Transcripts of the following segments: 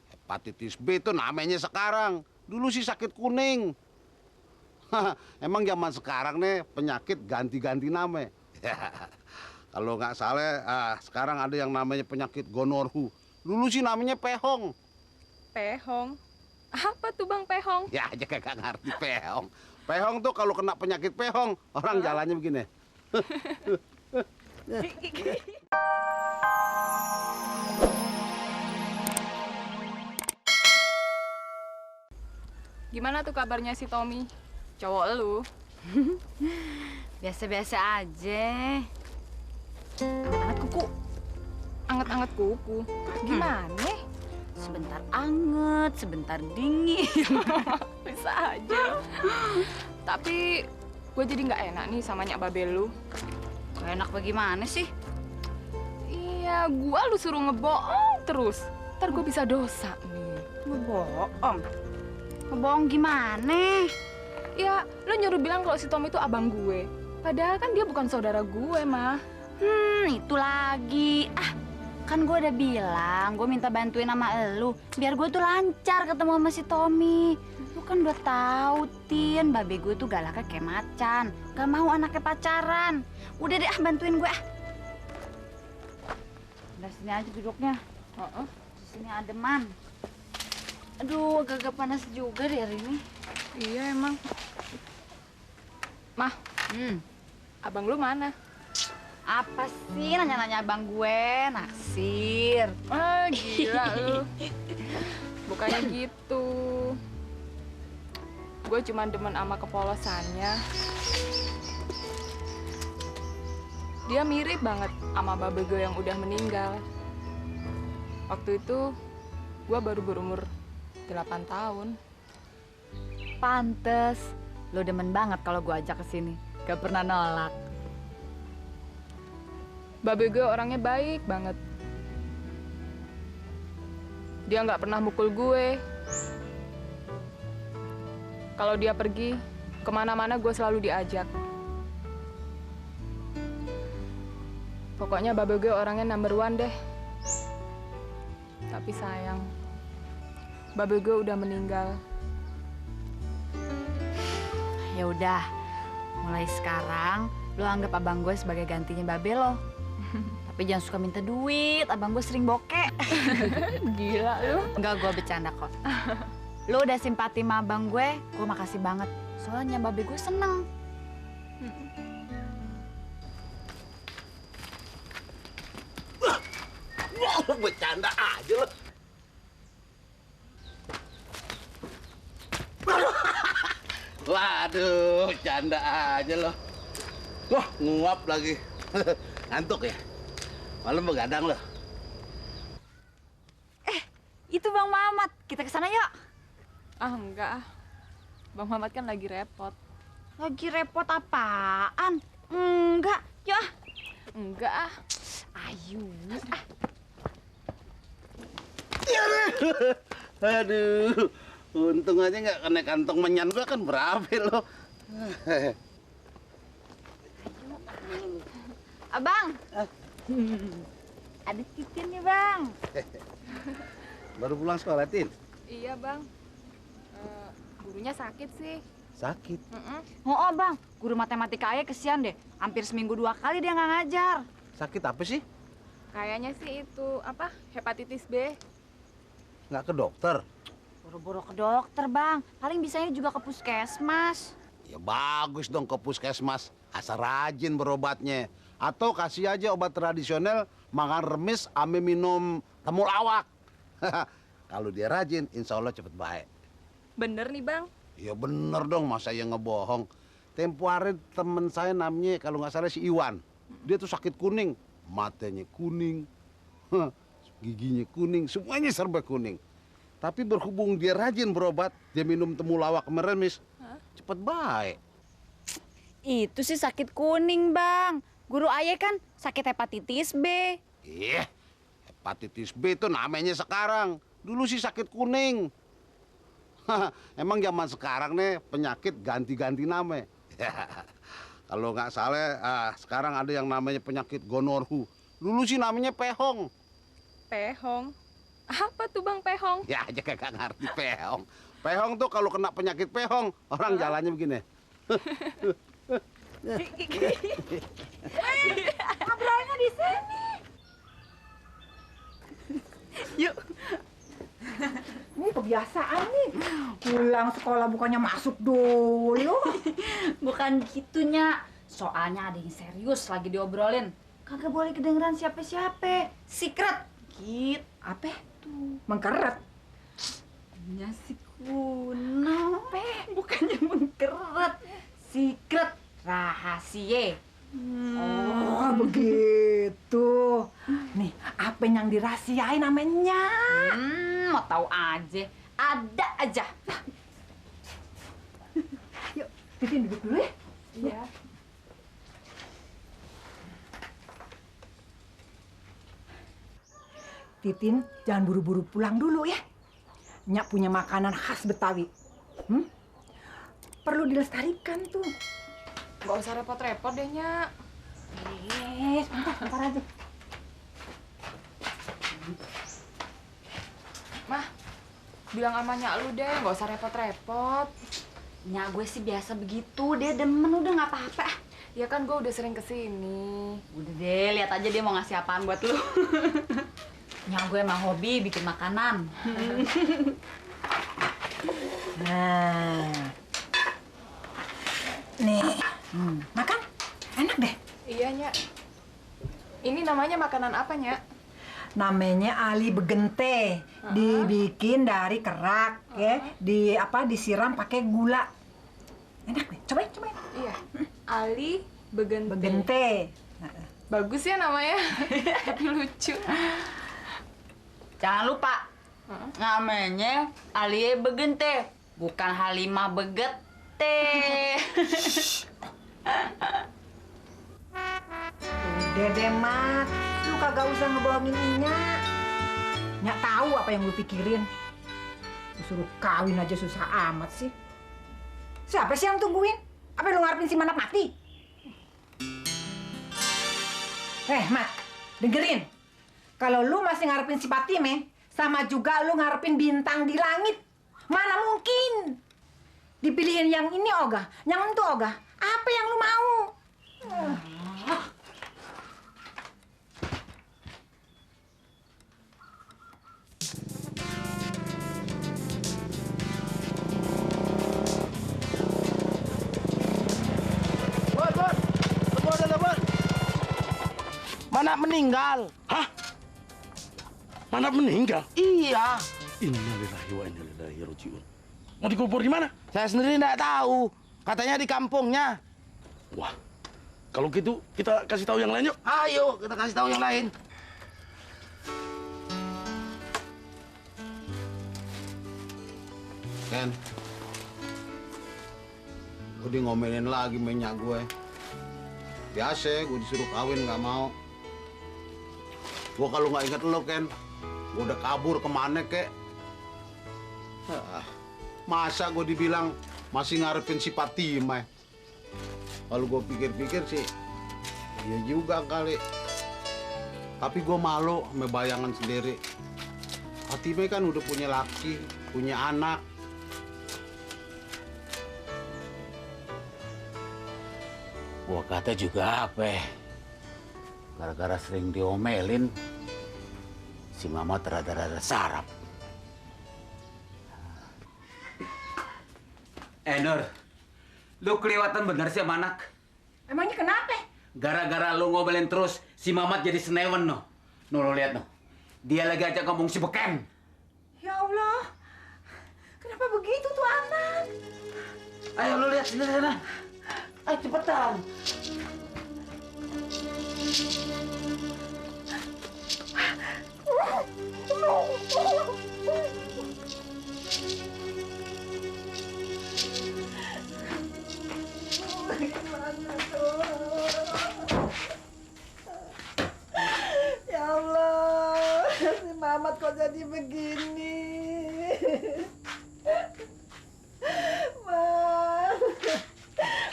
Hepatitis B itu namanya sekarang. Dulu sih sakit kuning. Emang zaman sekarang nih penyakit ganti-ganti nama. Kalau nggak salah, sekarang ada yang namanya penyakit gonorhu. Dulu sih namanya pehong. Pehong? Apa tuh Bang pehong? Ya aja kagak ngerti pehong. Pehong tuh kalau kena penyakit pehong, orang jalannya begini. Gimana tuh kabarnya si Tommy? Cowok lu? Biasa-biasa aja. Anget-anget kuku. Anget-anget kuku. Gimana? Sebentar anget, sebentar dingin. Bisa aja. Tapi gue jadi nggak enak nih sama nyak babe lu. Gak enak bagaimana sih? Iya, gua lu suruh ngebohong terus. Ntar gue bisa dosa nih. Ngebohong. Ngebohong gimana? Ya, lu nyuruh bilang kalau si Tommy itu abang gue. Padahal kan dia bukan saudara gue, mah. Itu lagi. Kan gue udah bilang, gue minta bantuin sama elu. Biar gue tuh lancar ketemu sama si Tommy. Lu kan udah tahu, Tin. Babe gue tuh galaknya kayak macan. Gak mau anaknya pacaran. Udah deh, bantuin gue. Udah sini aja duduknya. Di sini ademan. Aduh, agak panas juga deh hari ini. Iya, emang. Mah, abang lu mana? Apa sih nanya-nanya abang gue? Naksir. Gila lu. Bukannya gitu. Gue cuma demen sama kepolosannya. Dia mirip banget sama babe gue yang udah meninggal. Waktu itu, gue baru berumur 8 tahun. Pantes. Lo demen banget kalau gue ajak ke sini. Gak pernah nolak. Babe gue orangnya baik banget. Dia nggak pernah mukul gue. Kalau dia pergi, kemana-mana gue selalu diajak. Pokoknya babe gue orangnya number one deh. Tapi sayang, babe gue udah meninggal. Ya udah, mulai sekarang lo anggap abang gue sebagai gantinya babe lo. Tapi jangan suka minta duit, abang gue sering bokeh. Gila lu. Enggak, gue bercanda kok. Lo udah simpati sama abang gue makasih banget. Soalnya babe gue seneng. Bercanda aja lo. Waduh, canda aja lo. Wah, nguap lagi. Ngantuk ya? Malam begadang lo. Itu Bang Mamat, kita kesana yuk. Enggak. Bang Mamat kan lagi repot. Lagi repot apaan? Enggak, yuk. Enggak. Ayo. Aduh, untung aja nggak kena kantong menyan gua kan berapa lo. Abang. Ada Titin nih, Bang. Baru pulang sekolah, Tin? Iya, Bang. Gurunya sakit sih. Sakit? Oh, Bang. Guru matematika ayah kesian deh. Hampir seminggu 2 kali dia nggak ngajar. Sakit apa sih? Kayaknya sih itu, hepatitis B. Nggak ke dokter? Boro-boro ke dokter, Bang. Paling bisanya juga ke puskesmas. Ya bagus dong ke puskesmas. Asal rajin berobatnya. Atau kasih aja obat tradisional, makan remis, ame minum temulawak. Kalau dia rajin, insya Allah cepet baik. Bener nih, Bang. Ya bener dong, masa yang ngebohong. Tempo hari temen saya namanya, kalau nggak salah si Iwan. Dia tuh sakit kuning. Matanya kuning, giginya kuning, semuanya serba kuning. Tapi berhubung dia rajin berobat, dia minum temulawak sama remis, cepet baik. Itu sih sakit kuning, Bang. Guru ayah kan sakit hepatitis B. Hepatitis B itu namanya sekarang. Dulu sih sakit kuning. Emang zaman sekarang nih penyakit ganti-ganti nama. Kalau nggak salah, sekarang ada yang namanya penyakit gonorhu. Dulu sih namanya pehong. Pehong? Apa tuh Bang Pehong? Ya aja kagak ngerti pehong. Pehong tuh kalau kena penyakit pehong, orang jalannya begini. Ngobrolnya di sini. Yuk. Ini kebiasaan nih. Pulang sekolah bukannya masuk dulu. Bukan gitunya. Soalnya ada yang serius lagi diobrolin. Kagak boleh kedengeran siapa-siapa. Secret. Gitu. Apa tuh? Mengkeret. Ya si kuno. Bukannya mengkeret. Secret. Rahasia. Oh, begitu. Nih, apa yang dirahasiain namanya? Mau tahu aja. Ada aja. Yuk, Titin duduk dulu ya. Iya. Titin, jangan buru-buru pulang dulu ya. Nyak punya makanan khas Betawi. Perlu dilestarikan tuh. Gak usah repot-repot deh, Nyak. Sebentar aja. Mah, bilang sama Nyak lu deh, gak usah repot-repot. Nyak gue sih biasa begitu. Dia demen udah nggak apa-apa. Ya kan gue udah sering kesini. Udah deh, lihat aja dia mau ngasih apaan buat lu. Nyak gue emang hobi bikin makanan. Nah. Nih, makan. Enak deh. Iya, Nyak. Ini namanya makanan apa, Nyak? Namanya Ali Begente. Dibikin dari kerak, ya. Disiram pakai gula. Enak deh. Cobain. Iya. Ali Begente. Begente. Bagus ya namanya. Tapi lucu. Jangan lupa, namanya Alie Begente, bukan Halimah Begete. Udah deh, Mat. Lu kagak usah ngebohongin Nyak. Nyak tahu apa yang lu pikirin. Disuruh kawin aja susah amat sih. Siapa sih yang tungguin? Apa lu ngarepin si Manap mati? Mat, dengerin. Kalau lu masih ngarepin si Patime, sama juga lu ngarepin bintang di langit. Mana mungkin? Dipilihin yang ini ogah, yang itu ogah. Apa yang lu mau? Bun. Tunggu dulu, Bun. Mana meninggal? Hah? Mana meninggal? Iya. Innalillahi wa inna ilaihi raji'un. Mau dikubur di mana? Saya sendiri nggak tahu. Katanya di kampungnya. Wah, kalau gitu kita kasih tahu yang lain yuk. Ayo, kita kasih tahu yang lain. Ken, gue di ngomelin lagi minyak gue. Biasa, gue disuruh kawin nggak mau. Gue kalau nggak inget lo, Ken, gue udah kabur kemana, kek? Masa gue dibilang masih ngarepin si Fatima? Kalau gue pikir-pikir sih, iya juga kali. Tapi gue malu sama bayangan sendiri. Fatima kan udah punya laki, punya anak. Gua kata juga apa ya? Gara-gara sering diomelin, si Mama rada-rada sarap. Nur, lu kelewatan bener sih sama anak. Emangnya kenapa? Gara-gara lu ngomelin terus, si Mamat jadi senewen, no. No, lo lihat, no. Dia lagi ajak ngomong si Beken. Ya Allah, kenapa begitu tuh anak? Ayo, lu lihat sini sana. Ayo, cepetan. Ya Allah, si Mamat kok jadi begini?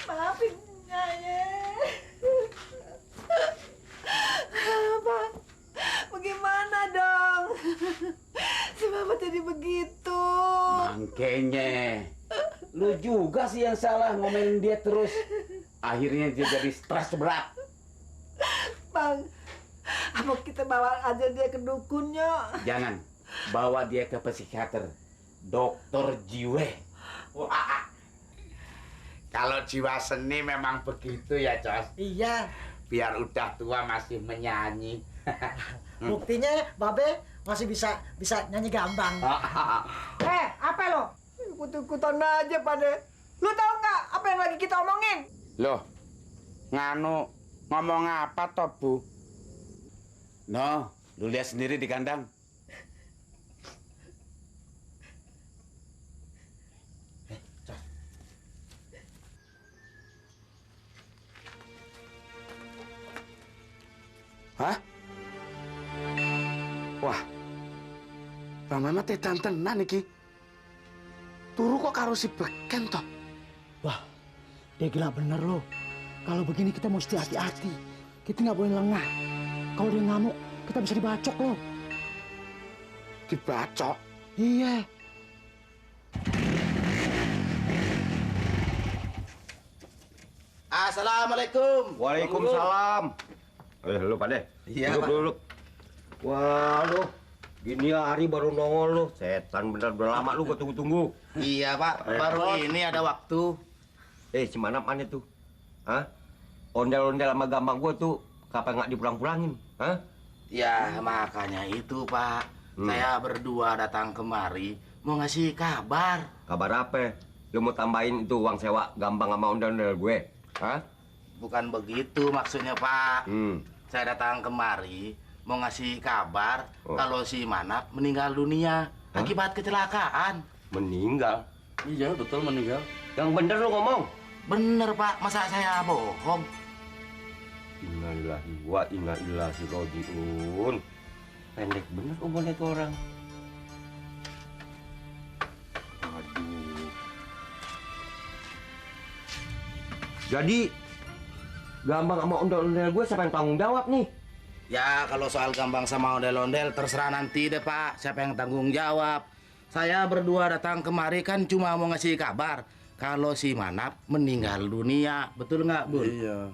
Maafin Nyai. Bang, bagaimana dong? Makanya, lu juga sih yang salah ngomelin dia terus. Akhirnya dia jadi stres berat. Bang, apa kita bawa aja dia ke dukunnya? Jangan, bawa dia ke psikiater, dokter jiwa. Wah, kalau jiwa seni memang begitu ya, Cos. Iya, Biar udah tua masih menyanyi. buktinya Babe masih bisa nyanyi gambang. Apa lo? Ikut-ikutan aja pada. Lu tahu nggak apa yang lagi kita omongin? Loh, nganu ngomong apa toh, Bu? No, lu lihat sendiri di kandang. Hah? Wah, Bang Mamat tenan iki. Turu kok karo si Beken toh? Wah, dia gila bener loh. Kalau begini kita mesti hati-hati. Kita nggak boleh lengah. Kalau dia ngamuk, kita bisa dibacok loh. Dibacok? Iya. Assalamualaikum. Waalaikumsalam. Lu Pade. Iya, Pak. Duduk. Wah, lu. Gini hari baru nongol lu. Setan bener, udah lama lu gua tunggu-tunggu. Iya, Pak. Baru ini ada waktu. Si Manap mana tuh? Hah? Ondel-ondel sama gampang gua tuh kapan nggak dipulang-pulangin? Hah? Ya, makanya itu, Pak. Saya berdua datang kemari mau ngasih kabar. Kabar apa? Lu mau tambahin itu uang sewa gampang sama ondel-ondel gue? Hah? Bukan begitu maksudnya, Pak. Hmm. Saya datang kemari mau ngasih kabar Oh. kalau si Manap meninggal dunia akibat kecelakaan. Meninggal? Iya, betul meninggal. Yang bener lu ngomong. Bener, Pak. Masa saya bohong? Innalillahi wa inna ilaihi rajiun. Pendek bener umurnya tuh orang. Aduh. Jadi gampang sama ondel-ondel gue siapa yang tanggung jawab nih? Ya, kalau soal gampang sama ondel-ondel terserah nanti deh, Pak. Siapa yang tanggung jawab? Saya berdua datang kemari kan cuma mau ngasih kabar kalau si Manap meninggal dunia. Betul nggak, Bun? Iya.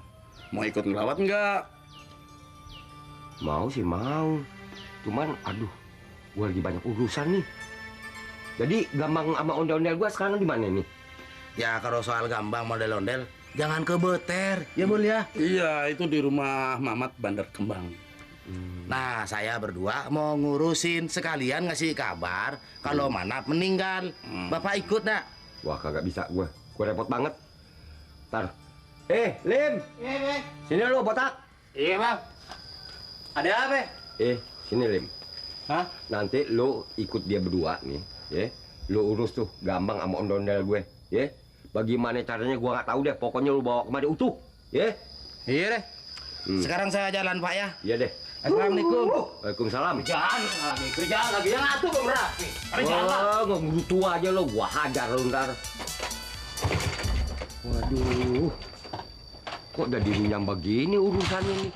Mau ikut ngelawat nggak? Mau sih mau. Cuman aduh, gue lagi banyak urusan nih. Jadi gampang sama ondel-ondel gue sekarang di mana nih? Ya, kalau soal gampang ondel-ondel jangan ke Beter, ya Bun ya. Iya, itu di rumah Mamat Bandar Kembang. Nah, saya berdua mau ngurusin sekalian ngasih kabar kalau Manap meninggal. Bapak ikut dak? Wah kagak bisa gue repot banget. Ntar. Lim. Iya, Sini lu botak. Iya, Bang. Ada apa? Sini Lim. Hah? Nanti lu ikut dia berdua nih, ya. Lu urus tuh gampang sama ondel-ondel gue, ya. Bagaimana caranya gue nggak tahu deh. Pokoknya lu bawa kemari utuh, ya. Iya deh. Sekarang saya jalan, Pak ya. Iya deh. Assalamualaikum. Waalaikumsalam. Kerjaan lagi yang atuh berarti. Wah, nggak tua aja lo. Gua hajar lu ntar. Waduh. Kok udah dirinyam begini urusannya nih?